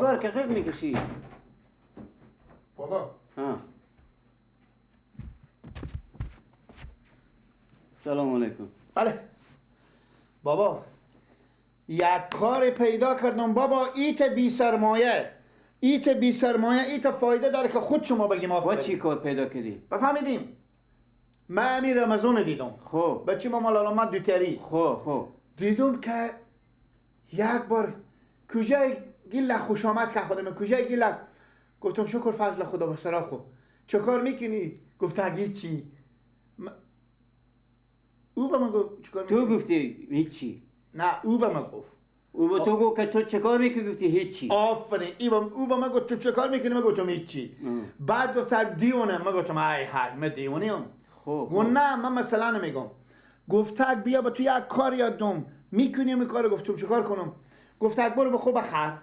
سیگار که قیق میکشی؟ بابا ها. سلام علیکم. بله بابا، یک کار پیدا کردم بابا. ایت بی سرمایه، ایت بی سرمایه، ایت فایده داره که خود شما بگیم. آفرین. با چی کار پیدا کردی؟ بفهمیدیم. من امیر رمضان دیدم. خب بچه ما مال علامت دوتری. خب خب دیدم که یک بار کجای گیل خوش آمد که خودم کجای گیل، گفتم شکر فضل خدا بسرا. خو چه کار میکنی؟ گفت هیچی. او به من گفت چیکار میکنی؟ تو گفتی هیچی. نه او به من گفت. او به تو گفت که تو چه کار میکنی؟ گفتی هیچی. آفرین. او به من گفت تو چه کار میکنی؟ من گفتم هیچی. بعد گفت دیوانه. من گفتم ای های من دیوانه ام. خب گفت نه من مثلا نمیگم. گفت بیا با تو یک کار یادم میکنیم این کارو. گفتم چه کار کنم؟ گفت برو به خوب بخر.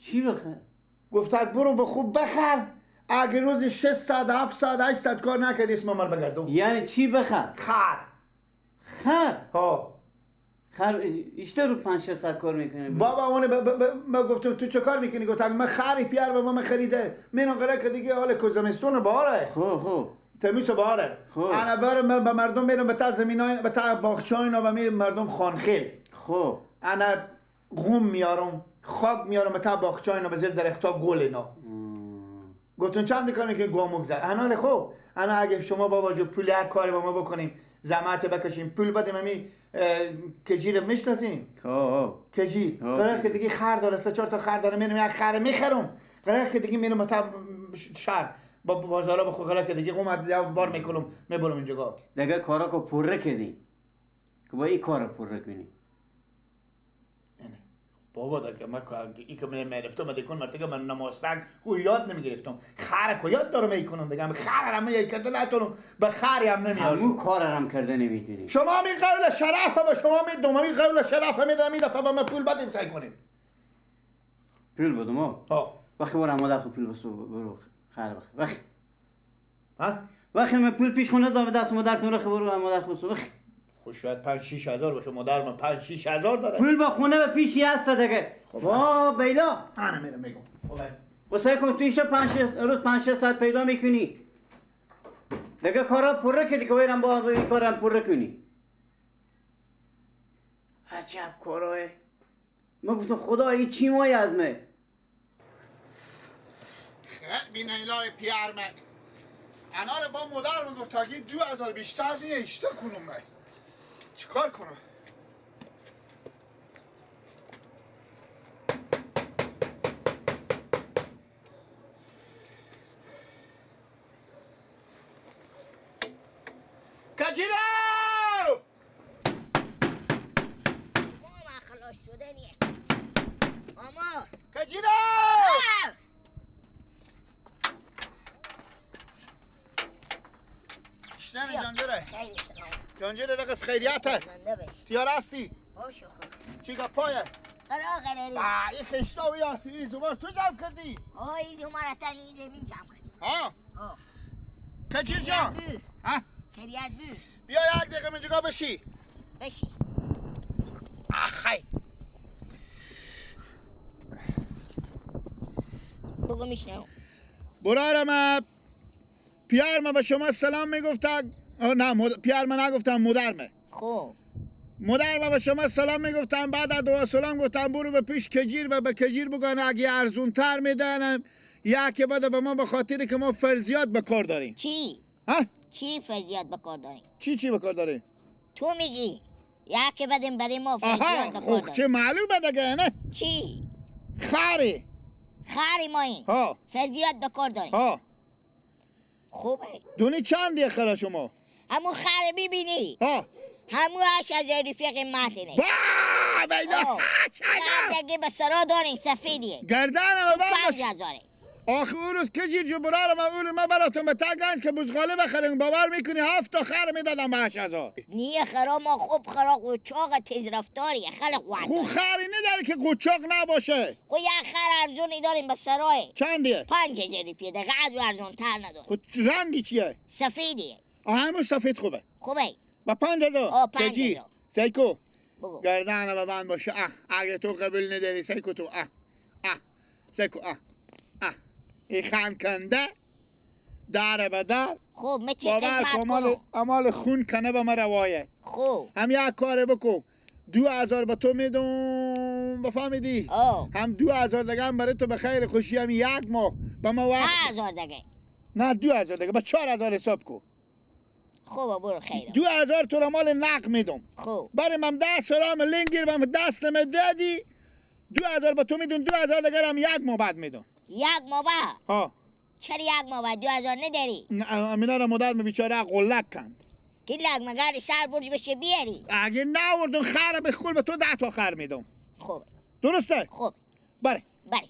چی بخر؟ گفت برو به خوب بخر، اگه روز 6 ساعت 7 ساعت 8 ساعت کار نکردی اسم من بگردم. یعنی چی بخر؟ خر. خر؟ ها خر ایشتا رو 5-6 ساعت کار میکنه بابا. اون ما گفتم تو چه کار میکنی؟ گفتم من خری پیار بابا من خریده من قراره که دیگه حال کو زمستون بهاره. خب خب تمیز بهاره. انا برم به مردم میرم به تا زمینای به تا باغچه اینا و می مردم خانخیل. خب انا غم میارم خاک میارم به تا باغچه اینا به زیر درختا گل اینا. گفتم چند کار میکنی؟ گاموک زد. انا خب انا اگه شما بابا جو پول یک کاری با ما بکنیم زحمت بکشیم پول بدیم امی کجیر میشناسیم؟ خب کجیر قرار که دیگه خر داره 3-4 تا خر داره، میرم یک خر میخرم. قرار که دیگه میرم تا شهر با بازارا بخو قرار که دیگه قوم بار میکنم میبرم اینجا. دیگه کارا کو پره کردی که با این کارا پره کنی. بابا دیگه من ای که من میرفتم دیگه مرتگه من نماستگ کو یاد نمیگرفتم. خر کو یاد دارم میکنم دیگه. خر هم یک کده نتونم به خری هم نمیارم. همون کار هم کرده نمیتونی. شما می قول شرف به شما می دوم می قول شرف میدم این دفعه با من پول بدیم سعی کنیم. پول بدم ها. وقتی برم مادر خو پول بسو برو خر بخ. وقتی ها؟ وقتی من پول پیش خونه دادم دست مادرتون رو برو مادر خو بسو. وقتی خب شاید 5-6 هزار باشه. مادر من 5-6 هزار داره. پول با خونه به پیشی هست دیگه. خب وا بیلا. انا میرم میگم. خب واسه کن تو ایشا 5 روز 5-6 ساعت پیدا میکنی. دیگه کارا پره که دیگه برم با این کارم پره کنی. عجب کاراه. من گفتم خدا این چی مای از من. خیلی بینایلای پیار من. انال با مادر من گفت اگه 2000 بیشتر نیست کنم من. چیکار کنم؟ کجیرو! ماما خلاص شده نیه. ماما کجیرو! شنن جانجره. جانجره رقص خیریته. تیار هستی؟ چی گپایه؟ قرار قراری. این خشتا بیا این زمار تو جمع کردی؟ آه این زمار تا این زمین جمع کردی. ها؟ کجیر جان؟ ها؟ خیریت بو. بیا یک دقیقه منجگاه بشی. بشی. آخی. بگو میشنم. برارم پیار ما به شما سلام میگفتن. نه پیار من نگفتم مادرمه. خب مادر ما به شما سلام میگفتم. بعد از دعا سلام گفتم برو به پیش کجیر و به کجیر بگن اگه ارزون تر میدنم یکی بده به ما به خاطر که ما فرضیات به کار داریم. چی؟ ها؟ چی فرضیات به کار داریم؟ چی به کار داریم؟ تو میگی یکی بدیم برای ما فرضیات به کار داریم. خب چه معلومه دیگه نه؟ چی؟ خری خری ما این ها فرضیات به کار داریم. ها خوبه. دونی چند خره شما؟ همون خره ببینی. ها همون 8000 روپیه قیمت نه. با بیلا 8000 دیگه به سرا دارین سفیدیه. گردنم بند 5000. آخه اون روز که جیر جو برارم اون من براتون به تا گنج که بزغاله بخریم باور میکنی 7 تا خر میدادم به 8000. نیه خرا ما خوب خرا قوچاق تیز رفتاریه خیلی قوت. خو خری نداره که قوچاق نباشه. خو یه خر ارزونی داریم به سرای. چندیه؟ 5000 روپیه دیگه از ارزون تر نداره. خو رنگی چیه؟ سفیدیه. همون سفید خوبه. خوبه. با 5000. آه 5000. سیکو بگو. گردن به بند باشه. اگه تو قبول نداری سیکو تو اه سکو اه اه این خان کنده در به در. خوب من چه خدمت کنم؟ امال خون کنه به من روایه. خوب هم یک کار بکن، 2000 به تو میدم بفهمیدی؟ هم 2000 دیگه هم برای تو به خیر خوشی، هم یک ماه به ما وقت. 3000 دیگه. نه 2000 دیگه، با 4000 حساب کن. خوب برو خیرم. 2000 تو را مال نق میدم. خوب برای من 10 سرام لنگیر به دست نمیدادی. 2000 به تو میدم، 2000 دیگه هم یک ماه بعد میدم. یک ماه بعد؟ ها. چرا یک ماه بعد 2000 نداری؟ نه امینا را مادر می بیچاره قلک کند. گلک مگر سر برج بشه بیاری؟ اگه نوردون خر به خول به تو 10 تا خر میدم. خوب درسته؟ خوب بله بله.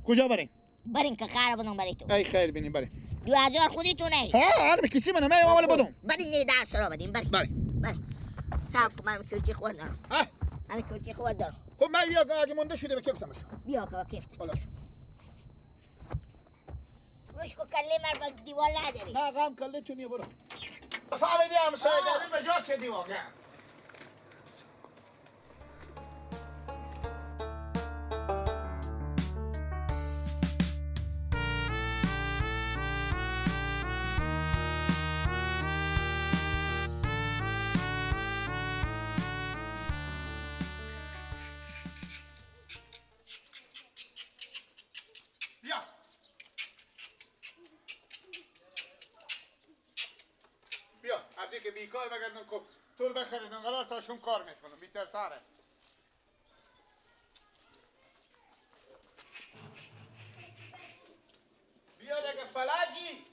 کجا بریم؟ بریم که خر بدم برای تو. ای خیر بینیم بریم. 2000 خودی تو نه؟ ها آره به کسی منم ای اول بدم. بریم نه 10 سرا بدیم. بریم بریم بریم. صاحب من کرتی خوردم. من کرتی خوردم. خب من بیا اگه مونده شده به کفتمش. بیا که کفت. گوش کو کله مر با دیوال نداری. نه غم کله تو نی برو. فهمیدی همسایه داری به جا کردی واقعا. که بیکار بگردن که طول بخریدن قرار تاشون کار میکنم بیترتره. بیا دیگه فلاجی.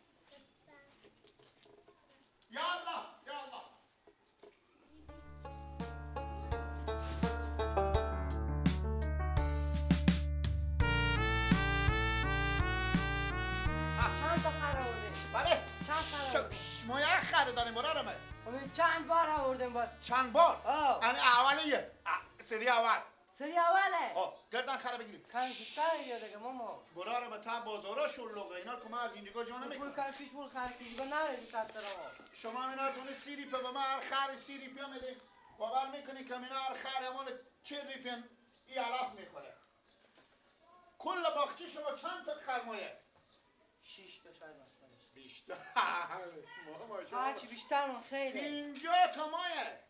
یالا یالا. چند تا خر آوردی؟ بله چند خر آوردی؟ ما یک خر داریم برارم. چند بار آوردیم باز؟ چند بار؟ یعنی اولیه سری اول. سری اوله؟ گردن خره بگیریم. خر بیشتر دیگه ماما. برارم به تا بازارا شلوغه اینا که من از اینجا جا نمیکنم. پول کار پیش پول خر پیش نره کسرا. شما اینا دونه 30 ریپه به من هر خر 30 ریپه میدی. باور میکنی که اینا هر خر مال 40 ریپه این علف میخوره. کل باغچه شما چند تا خرمایه؟ 6 تا شاید مثلا. بیشتر. هرچی بیشتر من خیلی. 50 تا مایه.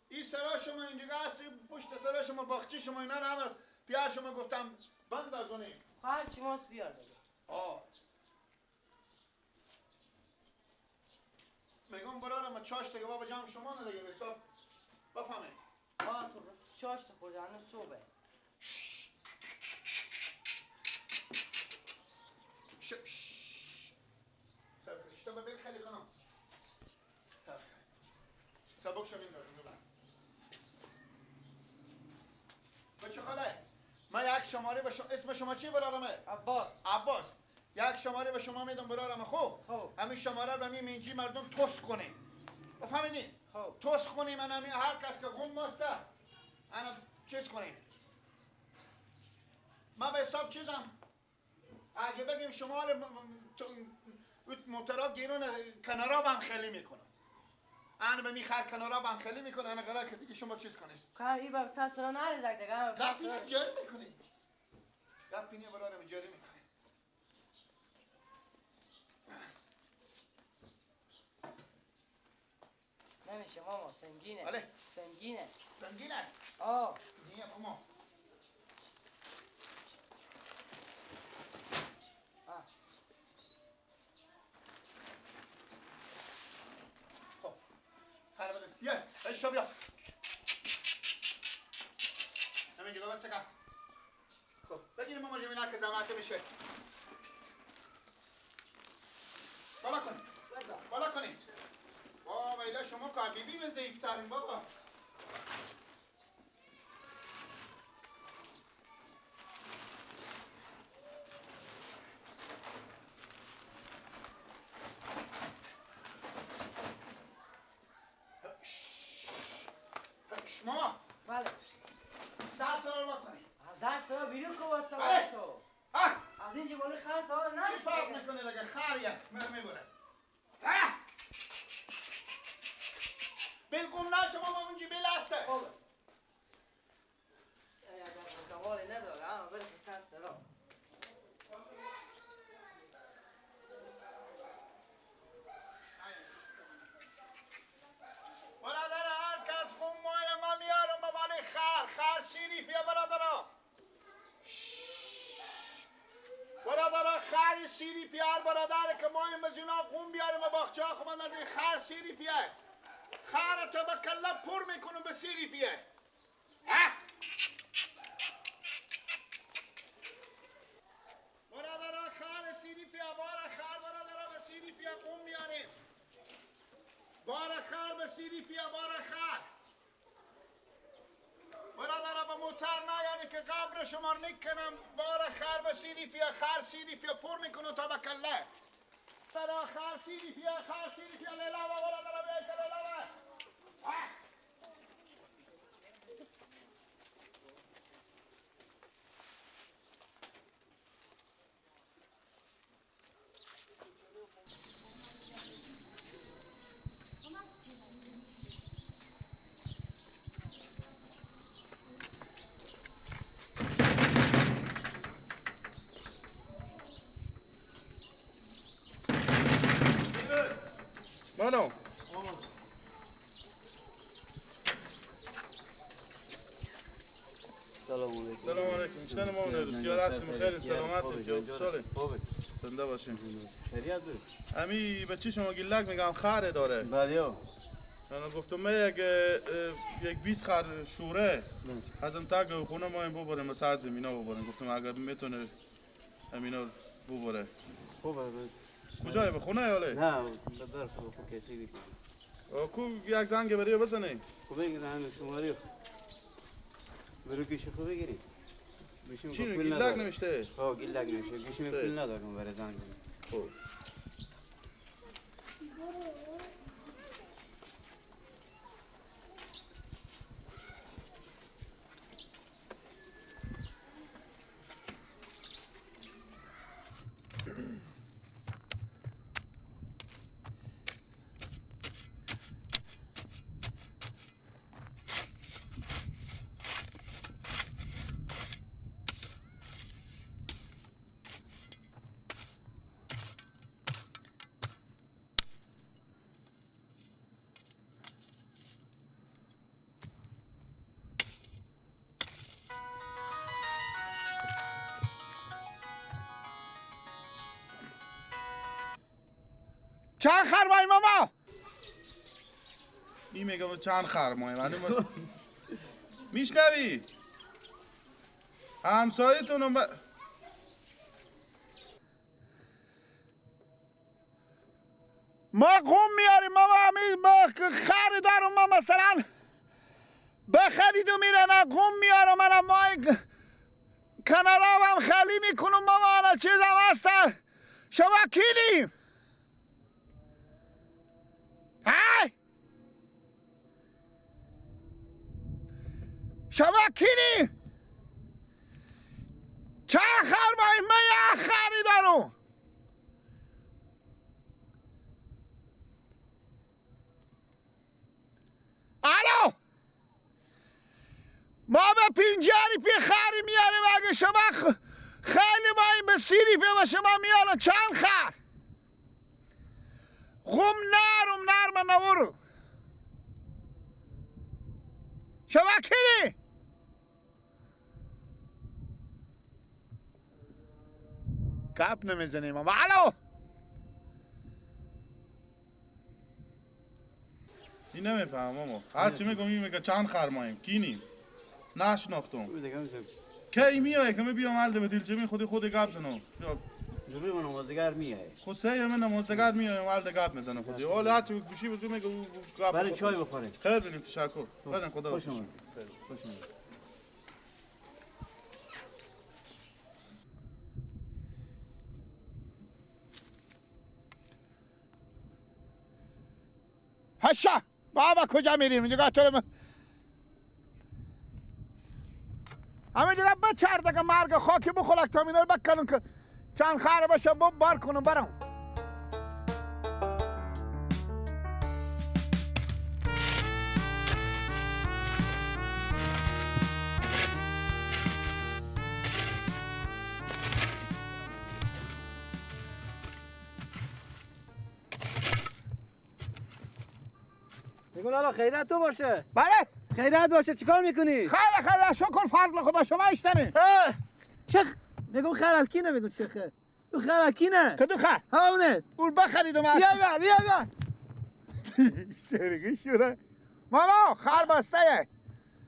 این سرا شما اینجا هست، پشت سرا شما باغچه شما اینا رو همه پیار شما گفتم بند از اونیم. هرچی ماست بیار دیگه. میگم برارم چاش دیگه بابا جمع شما نه دیگه به حساب بفهمه. تو بس چاش خورده هنوز صبحه. خیلی کنم. سبک شو میندازم. بچه خاله من یک شماره به شما، اسم شما چی برادرمه؟ عباس. عباس یک شماره به شما میدم برادرم. خوب خوب همین شماره رو همین اینجی مردم توس کنه. بفهمیدین؟ خوب توس کنیم. من همین هر کس که غم ماسته انا چیز کنیم. من به حساب چیزم اگه بگیم شما موتورا گیرون کنارا هم خیلی میکنم. انا به میخر کنارا هم خیلی میکنه. انا قرار که دیگه شما چیز کنید. که ای با تاثیر نریزک دیگه. گپینه جاری میکنی. گپینه برادرم جاری میکنی. نمیشه ماما سنگینه. بله سنگینه. سنگینه. آه نیه ماما. بیا اشتا بیا همینجا بس کن. خب بگیریم ماما جمیله که زحمت میشه. بالا کنیم بالا کنیم. بابا ایلا شما که بیبی به ضعیف‌ترین بابا. ماما بله 10 سال بکنی. 10 سال بیرون کو واسه شو. از اینجا بالا خر سوار نه. چی فرق میکنه دیگه خریه میبره. بالکل نه شما ما اونجا بلسته. خوبه. خری سیری پیار برادر که ما این مزینا قوم بیاریم و باخچه ها خب از این خر سیری پیه خر تو به کله پر میکنم به سیری پیه. برادر خر سیری پیه بار خر برادر به سیری پیه قوم میاریم بار خر به سیری پیه بار خر برادر به موتر نیاری که قبر شما نکنم بار خر به سیری پیه خر سیری پیه پر میکنم تا به کله برادر خر سیری پیه خر سیری پیه لیلا و برادر بیایید لیلا و منو سلام علیکم. سلام علیکم. شنو ما دوستیار هستیم خیلی سلامت سالم. زنده باشیم. خیریت بود. امی بچه شما گیلک میگم خره داره. بله. من گفتم یک 20 خر شوره از این تاگ خونه ما این ببریم سر زمینا ببریم. گفتم اگر میتونه امینا ببره. خوبه. کجای به خونه یاله؟ نه بر خو کسی بی. کو یک زنگ بری بزنی. خوب بگیر همین شماری. برو گوشی خوب بگیری. چی گیلک نوشته؟ ها گیلک نوشته. گوشی پول ندارم برای زنگ. خوب. چند خرمایی ماما؟ این میگم چند خرمایی من میشنوی؟ همسایتونم ما قوم میاریم ماما، ما خر دارم ما مثلا بخرید و میرن قوم میارم منم ما کنارم هم خالی میکنم ماما، حالا چیزم هست شما کیلیم؟ های شما کینی؟ چه خرمایی؟ من یه خری دارم. الو ما به پینجاری پی خری میاریم، اگه شما خیلی ما این به سیری پی به شما میارم چند خر غم نرم نرم نورو شما کینی؟ کپ نمیزنیم. الو این نمیفهمم ماما، هرچی میگم این میگه چند خرماییم کینیم نشناختم کی میای که می بیام الده به دلچمی خودی خودی گپ زنم ضروری من نمازدگر میای خود سه من نمازدگر میایم الده گپ میزنم خودی حالا هرچی گوشی بزو میگه گپ برای چای بخوریم. خیر بینیم تشکر بدن خدا خوش اومد. خوش اومد. هشا بابا کجا میریم؟ اینجا تو همینجا بچرده که مرگ خاکی بخورک تا اینا رو بکنم که چند خره باشم بار کنم برم. میگن حالا خیرت تو باشه. بله خیرت باشه. چیکار میکنی؟ خیر خیر شکر فضل خدا شما اشتنی. چه میگم خیر از کی نمیگم چه خیر؟ تو خر کینه؟ کدو خر؟ همونه. اون بخریدم. بیا بیا بیا بیا. سرگی شده. ماما خر بسته.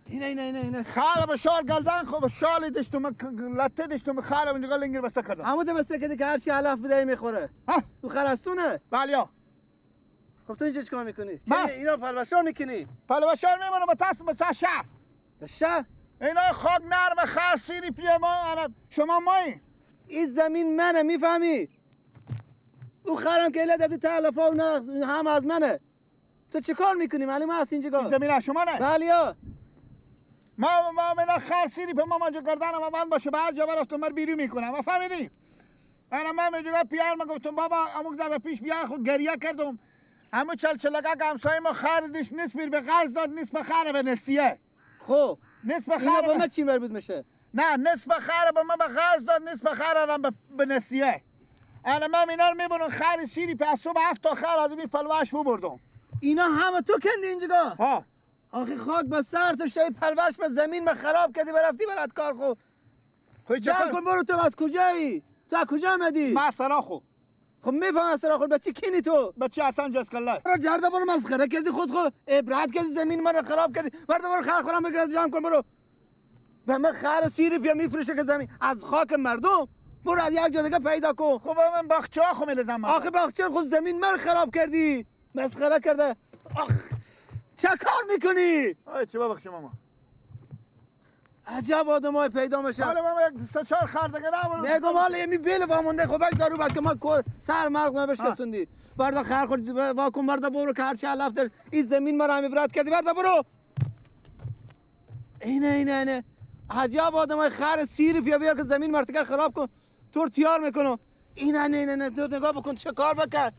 اینه اینه اینه اینه. خر به شال گردن خب شال داشتم لته داشتم خر اونجا لنگر بسته کردم. همون بسته کردی که هرچی علف بده میخوره. ها تو خرستونه. بله. خب تو اینجا چیکار میکنی؟ چه اینا پلوشار میکنی؟ پلوشار میمونم با تاس با شهر. شهر؟ اینا خاک نرم خر سیری پی ما شما مایی. این زمین منه میفهمی؟ او خرم که ایله داده تا و نه هم از منه. تو چه کار میکنی؟ معلومه هست اینجا. این زمین شما نه؟ بله. ما اینا خر سیری پی ما منجا گردنم اول باشه به هر جا برفتم من بیرون میکنم. ما فهمیدی؟ انا من اینجا پیار ما گفتم بابا اموک زر پیش بیار خود گریه کردم. همو چل چلگه که همسایه ما خریدش نصف به قرض داد نصف خر به نسیه. خب نصف خر به من چی مربوط میشه؟ نه نصف خر به من به قرض داد نصف خر به نسیه. انا من اینا رو میبرم خر سیری پس صبح 7 تا خر از این پلوش ببردم. اینا همه تو کندی اینجا؟ ها. آخه خاک به سر تو شی پلوش به زمین من خراب کردی برفتی برات کار خو. جمع کن برو. تو از کجایی؟ تو از کجا آمدی؟ من سراخو. خب میفهمم سراخو بچه کینی تو؟ بچه اصلا جز کله. برو جرده برو مسخره کردی خود خو عبرت کردی زمین من رو خراب کردی. برو برو خر خورم بگیر جمع کن برو. به من خر سیری پیا میفروشه که زمین از خاک مردم. برو از یک جا دیگه پیدا کن. خب من باغچه خو میلدم. آخه باغچه خب زمین من خراب کردی. مسخره کرده. آخ چه کار میکنی؟ آی چه ببخشی ماما. عجب آدمای پیدا میشن. حالا ماما یک سه چهار خر دیگه نبرو. میگم حالا یه بیل وامونده خب یک دارو بر که ما سر مغز ما بشکسوندی. بردا خر خور واکن بردا برو که هرچی علف در این زمین ما رو هم برات کردی. بردا برو. اینه اینه اینه. عجب آدمای خر سیر بیا بیار که زمین مرتکر خراب کن. تو تیار میکنم. اینه اینه اینه تو نگاه بکن چه کار بکرد.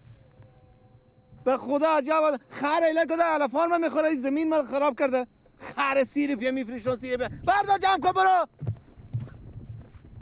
به خدا عجب خر ایله کده علفان ما میخوره این زمین ما خراب کرده. خر سیر پیا میفروشون سیر پیا. بردا جمع کن برو.